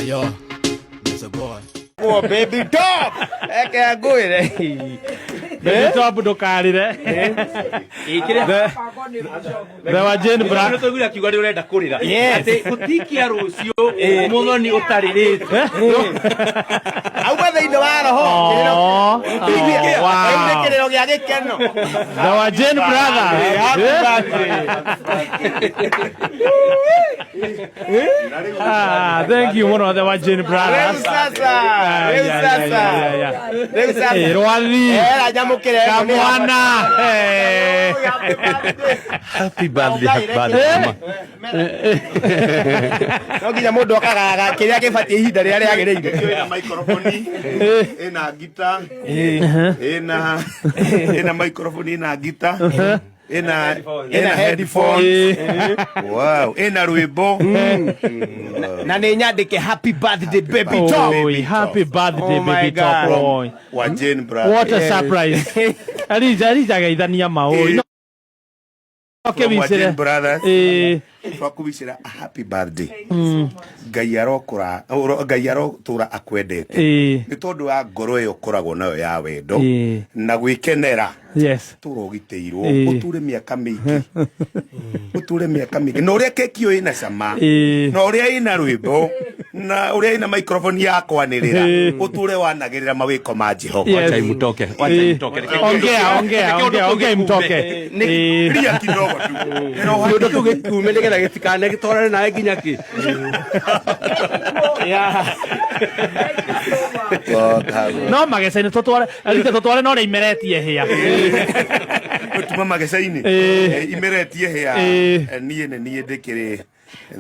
Yo, Mr. Boy. Oh, baby top. Eke ngwire. Baby top ndũkarĩre. The wa Jane Bra. Nĩ tũiguire akiuga nĩ ũrenda kũrĩra. Yes. Atĩ gũtikia rũciũ mũthoni ũtarĩrĩte. Auma thĩinĩ wa roho. Oh, Kĩrĩro wow. nĩ kĩrĩro gĩa gĩkeno. The wa Jane brother. Happy birthday. Ah, thank you mũno the wa Jane Rĩu brothers. sasa. Rĩu Yeah, yeah, sasa. yeah, yeah, Rĩu sasa. Eh, Rwathi. Era nyamũkĩre ĩno nĩ Kamwana. Eh. Happy birthday, happy birthday, mama. No nginya mũndũ akagaga kĩrĩa gĩbatiĩ ihinda rĩrĩa rĩagĩrĩire. Ĩna microphone, ĩna ngita, ĩna ĩna microphone, ĩna ngita, ĩna headphones. Wow, ĩna rwĩmbo. Na nĩ nyandĩke happy birthday baby top. Oi, happy birthday Oh my baby top. God. Oi. Wa Jane brother. What a surprise. Elija Elija geithania maũĩ. No From wa Jane kĩwicĩre. Brothers. Eh, Twakũwicĩra a happy birthday. Ngai arokũra, Ngai arotũra akwendete. eh, Nĩ tondũ wa ngoro ĩyo ũkoragwo nayo ya wendo Eh. na gwĩkenera. yes. Tũra ũgitĩirwo Ĩĩ. ũtũre mĩaka mĩingĩ ũtũre mĩaka mĩingĩ na ũrĩa keki ĩyo ĩna cama Ĩĩ. na ũrĩa ĩna rwĩmbo na ũrĩa ĩna microphone ya kwanĩrĩra Ĩĩ. ũtũre wanagĩrĩra mawĩko ma Jehova Yes. Wacha imutoke. Wacha Eh. imutoke. Reke Ongea, ongea, Reke ũndũ ongea, kũu ongea gĩkume. imtoke. Eh, ria kidogo tu Kĩũndũ kĩu gĩkume nĩgetha gĩtikane gĩtwarane nawe nginya kĩ. No mageca-inĩ tũtware Elija tũtware no ũrĩa imeretie hĩa. tuma mageca-inĩ Ĩĩ. Eh, imeretie hĩa Ĩĩ. Eh, niĩ nĩ niĩ ndĩkĩrĩ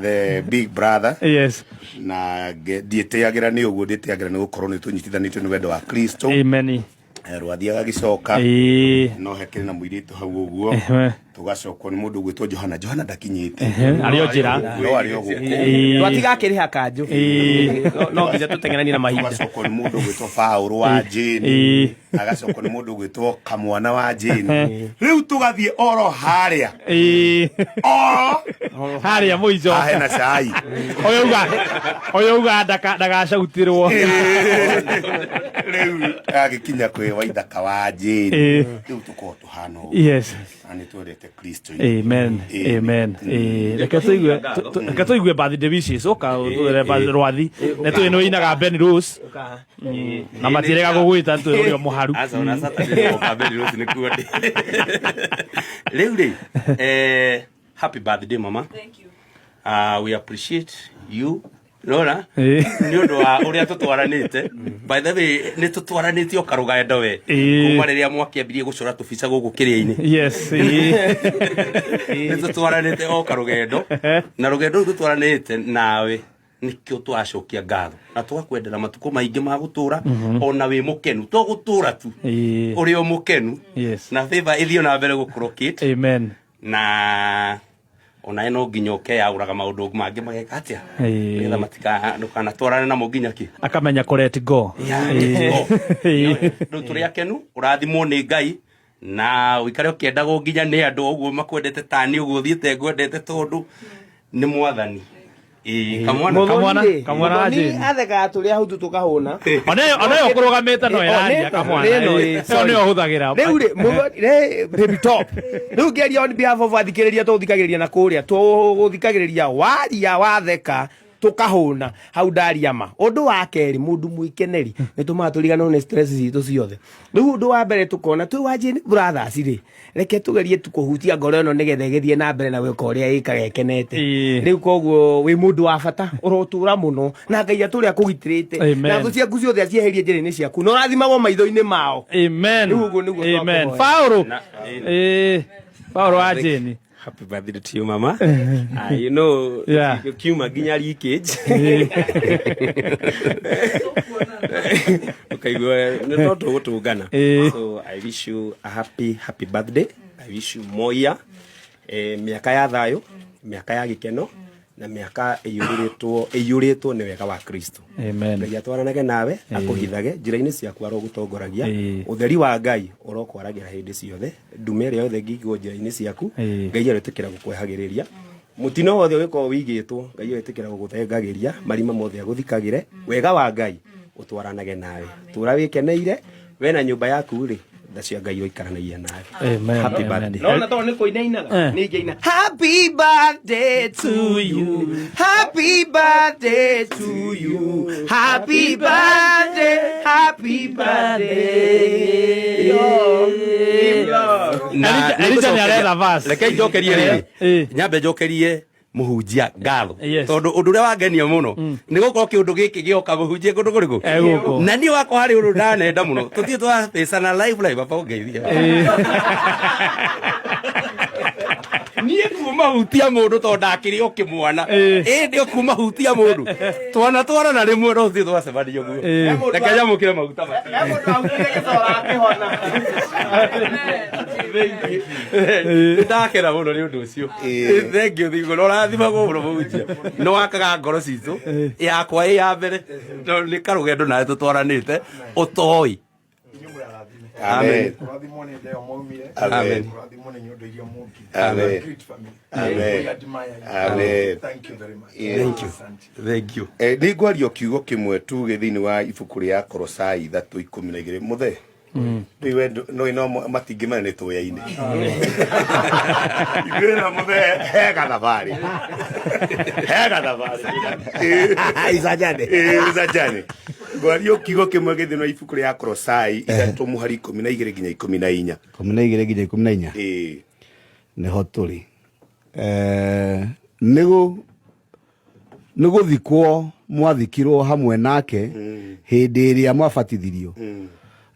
the big brother Yes. na ndiĩtĩagĩra nĩ ũguo ndĩtĩagĩra nĩ gũkorwo nĩ tũnyitithanĩtio nĩ wendo wa Kristo. Amen. Eh, rwathi agagĩcoka Ĩĩ. no hekĩrĩ na mũirĩtu hau ũguo Ehe. tũgacokwo nĩ mũndũ ũgwĩtwo Johana. Johana ndakinyĩte. Ehe, arĩ o njĩra. No arĩ o gũkũ. Ĩĩ. Twatiga akĩrĩha kanjũ. Ĩĩ. No nginya tũteng'eranie na mahinda. Tũgacokwo nĩ mũndũ ũgwĩtwo Paũlũ wa Jane. Ĩĩ. Agacokwo nĩ mũndũ ũgwĩtwo Kamwana wa Jane. Rĩu tũgathiĩ oro harĩa Ĩĩ. oro Harĩa mũico. haha hena cai. Ũyũ uga ũyũ uga ndagacautirwo. Rĩu agĩkinya kwĩ Waithaka wa Jane. Ĩĩ. Rĩu tũkorwo tũhana ũguo. Yes. Na nĩ twendete Kristo. Amen. Amen. Eh, reke tũigue reke tũigue birthday wishes ũka ũtwĩre rwathi nĩ tũĩ nĩ ũinaga Ben Rose na matirega gũgwĩta tũĩ ũrĩ o mũharu. Aca ona Saturday nĩ Benny Rose nĩkuo ndĩ. Rĩu rĩ, eh, happy birthday mama. Thank you. We appreciate you Nora Ĩĩ. nĩ ũndũ wa ũrĩa tũtwaranĩte. By the way, nĩ tũtwaranĩte o karũgendo we Ĩĩ. kuma rĩrĩa mwakĩambirie gũcora tũbica gũkũ kĩrĩa-inĩ. Yes. Ĩĩ. Nĩ tũtwaranĩte o karũgendo na rũgendo rũu tũtwaranĩte nawe nĩkĩo tũracokia ngatho na tũgakwendera matukũ maingĩ ma gũtũra ona wĩ mũkenu to gũtũra tu Ĩĩ. ũrĩ o mũkenu Yes. na favor ĩthiĩ na mbere gũkũrokate Amen. na onawe no nginya ũkeyaũraga maũndũ mangĩ mageka atĩa Ĩĩ. nĩgetha matika ndũkanatwarane namo nginya kĩ Akamenya kũ let go. Yeah, Ĩĩ. let go. Ĩĩ. Rĩu tũrĩ akenu ũrathimwo nĩ Ngai na ũikare ũkĩendagwo nginya nĩ andũ ũguo makwendete tani ũguo ũthiĩte ngwendete tondũ nĩ mwathani. Ĩĩ, kamwana. Kamwana, kamwana wa Mũthoni Jane. athekaga tũrĩa hutu tũkahũna. Onayo ũkũrũgamĩte no ĩraria Ĩno, kamwana. ĩno, Ĩĩ, ĩĩ, ĩyo nĩyo ũhũthagĩra. Rĩu rĩ, mũthoni, rĩ, baby top. Rĩu ngĩaria on behalf of athikĩrĩria tũthikagĩrĩria na kũrĩa tũgũthikagĩrĩria waria watheka tũkahũna hau ndaria ma. Ũndũ wa kerĩ mũndũ mwĩkeneri nĩ tũmaga tũriganĩrwo nĩ stress citũ ciothe. Rĩu ũndũ wa mbere tũkona twĩ wa Jane Brothers rĩ, reke tũgerie tu kũhutia ngoro ĩno nĩgetha ĩgĩthiĩ na mbere na gwĩka ũrĩa ĩkaga ĩkenete. Ĩĩ. Rĩu koguo wĩ mũndũ wa bata ũrotũra mũno na Ngai atũre akũgitĩrĩte Amen. na thũ ciaku ciothe acieherie njĩra-inĩ ciaku na ũrathimagwo maitho-inĩ mao. Amen. Rĩu ũguo nĩguo Amen. twakũhoya. Paũlũ. Na- Ĩĩ. Paũlũ wa Jane. Happy birthday to you mama. You know, Yeah. kiuma nginya leakage. Ukaigua nĩ no tũgũtũngana. Ĩĩ. So I wish you a happy happy birthday. I wish you more year. Eh, mĩaka ya thayũ, mĩaka ya gĩkeno na mĩaka ĩiyũrĩtwo ĩiyũrĩtwo nĩ wega wa Kristo. Amen. Ngai atwaranage nawe akũhithage njĩra-inĩ ciaku arogũtongoragia Ĩĩ. ũtheri wa Ngai ũrokwaragĩra hĩndĩ ciothe ndume ĩrĩa yothe ĩngĩigwo njĩra-inĩ ciaku Ĩĩ. Ngai arĩtĩkĩra gũkwehagĩrĩria. Mũtino wothe ũgĩkorwo wĩigĩtwo, Ngai ũgĩtĩkĩra gũgũthengagĩria, marima mothe agũthikagĩre, wega wa Ngai ũtwaranage nawe. Tũra wĩkeneire, we na nyũmba yaku rĩ, tha cia Ngai iroikaranagia nawe. Amen, Happy amen. birthday. Nona tondũ nĩ kũina inaga, nĩ ingĩina Happy birthday to you. Happy birthday to you. Happy birthday, happy birthday. Yo, love. Na Elija nĩ aretha verse. Reke njokerie rĩrĩ. Eh. Nyambe njokerie mũhunjia ngatho Yes. tondũ ũndũ ũrĩa wangenia mũno nĩ gũkorwo kĩũndũ gĩkĩ gĩoka mũhunjie kũndũ kũrĩkũ Eh, gũkũ. na niĩ wakwa harĩ ũndũ ndanenda mũno tũthiĩ twapĩcana live live aba ũngeithia niĩ kuma hutia mũndũ tondũ ndakĩrĩ o kĩmwana ĩndĩ o kuma hutia mũndũ twana twarana rĩmwe no tũthiĩ twacemania ũguo reke nyamũkĩre maguta macio. Mũndũ autire gĩcora akĩhona. Ndakena mũno nĩ ũndũ ũcio. Thengiũ thingo no ũrathimagwo mũno mũhunjia. Nĩ wakaga ngoro citũ yakwa ĩ ya mbere no nĩ karũgendo nawe tũtwaranĩte ũtoĩ. Amen. Kũrathimwo nĩ ndeo mwaumire. Amen. Kũrathimwo nĩ nyondo iria mwokire. Amen. Great family. Amen. We admire you. Amen. Thank you very much. Yeah. Thank you. Asante. Thank you. Nĩ ngwaria kiugo kĩmwe tuge thĩinĩ wa ibuku rĩa Kolosai 3:12 mũthe rĩu no no matingĩmenya nĩ tũyaine ithuĩ na mũthe he gathabarĩ he gathabarĩ Icanjane. Icanjane. Ngwaria kiugo kĩmwe gĩ thĩinĩ wa ibuku rĩa Kolosai 3 mũhari 12 nginya 14. 12 nginya 14. Ĩĩ. Nĩho tũrĩ. Nĩ gũthikwo mwathikirwo hamwe nake hĩndĩ ĩrĩa mwabatithirio,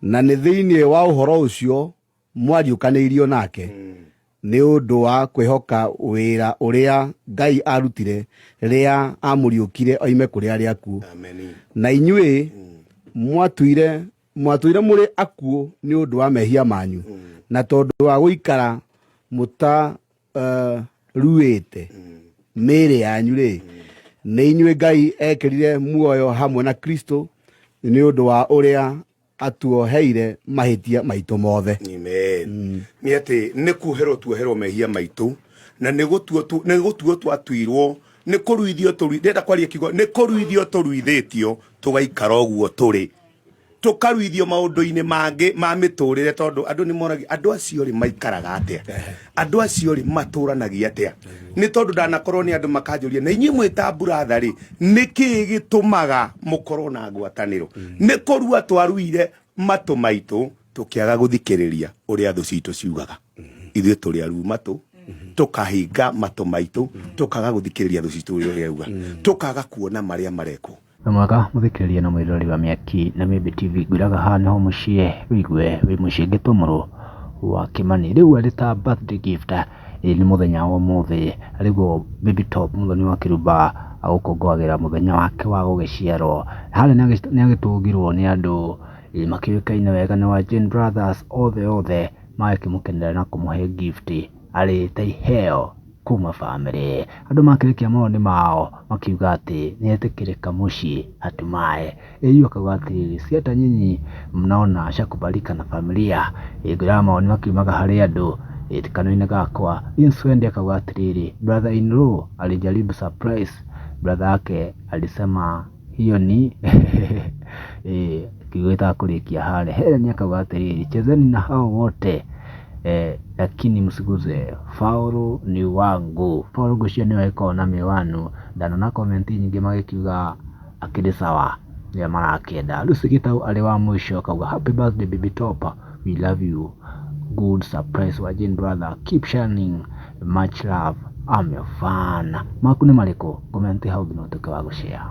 na nĩ thĩinĩ wa ũhoro ũcio mwariũkanĩirio nake nĩ ũndũ wa kwĩhoka wĩra ũrĩa Ngai arutire rĩrĩa amũriũkire oime kũrĩ arĩa akuũ. Amen. Na inyuĩ mwatuire mũrĩ akuũ nĩ ũndũ wa mehia manyu, na tondũ wa gũikara mũtaruĩte mĩĩrĩ yanyu rĩ, nĩ inyuĩ Ngai ekĩrire muoyo hamwe na Kristo nĩ ũndũ wa ũrĩa atuoheire mahĩtia maitũ mothe. Amen. Nĩ atĩ nĩ kuoherwo tuoherwo mehia maitũ, na nĩ gũtuo twatuirwo, nĩ kũruithio tũruithio, ndĩrenda kwaria kiugo, nĩ kũruithio tũruithĩtio tũgaikara ũguo tũrĩ, tũkaruithio maũndũ-inĩ mangĩ ma mĩtũrĩre, tondũ andũ nĩ moragia andũ acio rĩ maikaraga atĩa, andũ acio rĩ matũranagia atĩa. Nĩ tondũ ndanakorwo nĩ andũ makanjũria, na inyuĩ mwĩ ta mburatha rĩ, nĩ kĩĩ gĩtũmaga mũkorwo na ngwatanĩro? Nĩ kũrua twaruire matũ maitũ tũkĩaga gũthikĩrĩria ũrĩa thũ citũ ciugaga. Ithuĩ tũrĩ aruu matũ, tũkahinga matũ maitũ, tũkaga gũthikĩrĩria thũ citũ ũrĩa ũrauga, tũkaga kuona marĩa marekwo. Wĩ mwega mũthikĩrĩria na mwĩroreri wa Mĩaki na Mĩmbi TV, ngwĩraga haha nĩho mũciĩ wĩigue wĩ mũciĩ ngĩtwo mũrũ wa Kĩmani. Rĩu arĩ ta birthday gift, ĩĩ nĩ mũthenya wa ũmũthĩ arĩguo Baby Top Mũthoni wa Kĩrumba agũkũngũagĩra mũthenya wake wa gũgĩciarwo. Harĩa nĩ agĩtũngirwo nĩ andũ makĩũĩkaine wega nĩ wa Jane Brothers othe othe magĩkĩmũkenerera na kũmũhe gift arĩ ta iheo kuma bamĩrĩ. Andũ makĩrekia mawoni mao makiuga atĩ nĩ etĩkĩrĩka mũciĩ hatimaye. Ĩyu akauga atĩrĩrĩ, si hata nyinyi mnaona ashakubalika na familia. Ngwĩraga mawoni makiumaga harĩ andũ kanua-inĩ gakwa. Vince akauga atĩrĩrĩ, brother in law alijaribu surprise brother yake alisema hiyo ni kiugo gĩtaga kũrĩkia harĩa. Helen akauga atĩrĩrĩ, chezeni na hao wote lakini msiguze Faulu ni wangu. Faulu ngwĩciria nĩwe ĩkoragwo na mĩwanu. Ndanona comment nyingĩ magĩkiuga akĩrĩ sawa nĩwe marakĩenda. Lucy Gitau arĩ wa mũico akauga happy birthday baby Top, we love you, good surprise wa Jane brother, keep shining, much love, I'm your fan. Maku nĩ marĩkũ? Comment hau thĩ na ũtuĩke wa gũshare.